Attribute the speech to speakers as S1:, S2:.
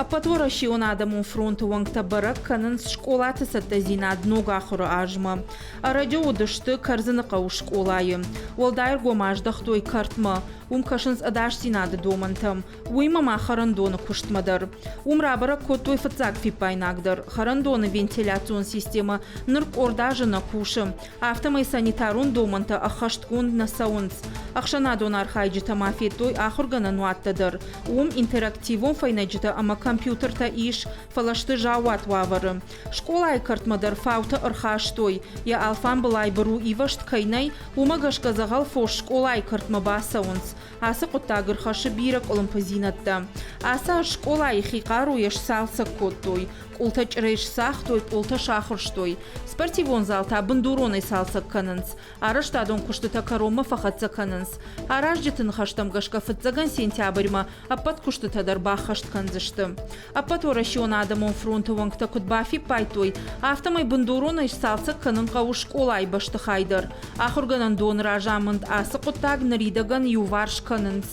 S1: Ӕппӕтуӕрӕсеон адӕмон фронты уӕнгтӕ бӕрӕг кӕнынц скъолаты цӕттӕдзинад ног ахуыры азмӕ. Ӕрӕджы уыдысты Кӕрдзыны хъӕуы скъолайы. Уӕлдай ӕргом аздӕхтой кӕртмӕ. Уым кӕсынц ӕдасдзинады домӕнтӕм, уыимӕ ма хӕрӕндоны куыстмӕ дӕр. Уым рабӕрӕг кодтой фыццаг фиппаинаг дӕр. Хӕрӕндоны вентиляцион системӕ ныр къорд азы нӕ кусы. Афтӕмӕй санитарон домӕнтӕ ӕххӕстгонд нӕ цӕуынц. Ӕхсӕнадон архайджытӕ ма федтой ахуыргӕнӕн уаттӕ дӕр. Уым интерактивон фӕйнӕджытӕ ӕмӕ компьютертӕ ис, фӕлӕ сты заууат уавӕры. Скъолайы кӕртмӕ дӕр фаутӕ ӕрхастой. Йӕ алфамбылай быру ивӕзт кӕй нӕй, уымӕ гӕсгӕ дзӕгъӕл фос скъолайы кӕртмӕ бацӕуынц. Ацы хъуыддаг ӕрхӕссы бирӕ къуылымпыдзинӕдтӕ. Ацы аз скъолайы хи хъаруйӕ сцалцӕг кодтой. Къултӕ чъырӕй сцагътой, пъолтӕ сахуырстой. Спортивон зал та бындуронӕй цалцӕг кӕнынц. Арӕзтадон куыстытӕ кӕронмӕ фӕхӕццӕ кӕнынц. Аразджыты ныхӕстӕм гӕсгӕ фыццӕгӕн сентябрьмӕ ӕппӕт куыстытӕ дӕр баххӕст кӕндзысты. Ӕппӕтуӕрӕсеон адӕмон фронты уӕнгтӕ куыд бафиппайдтой, афтӕмӕй бындуронӕй сцалцӕг кӕнын хъӕуы скъолайы бӕстыхай дӕр. Ахуыргӕнӕндоны разамынд ацы хъуыддаг ныридӕгӕн иуварс кӕнынц.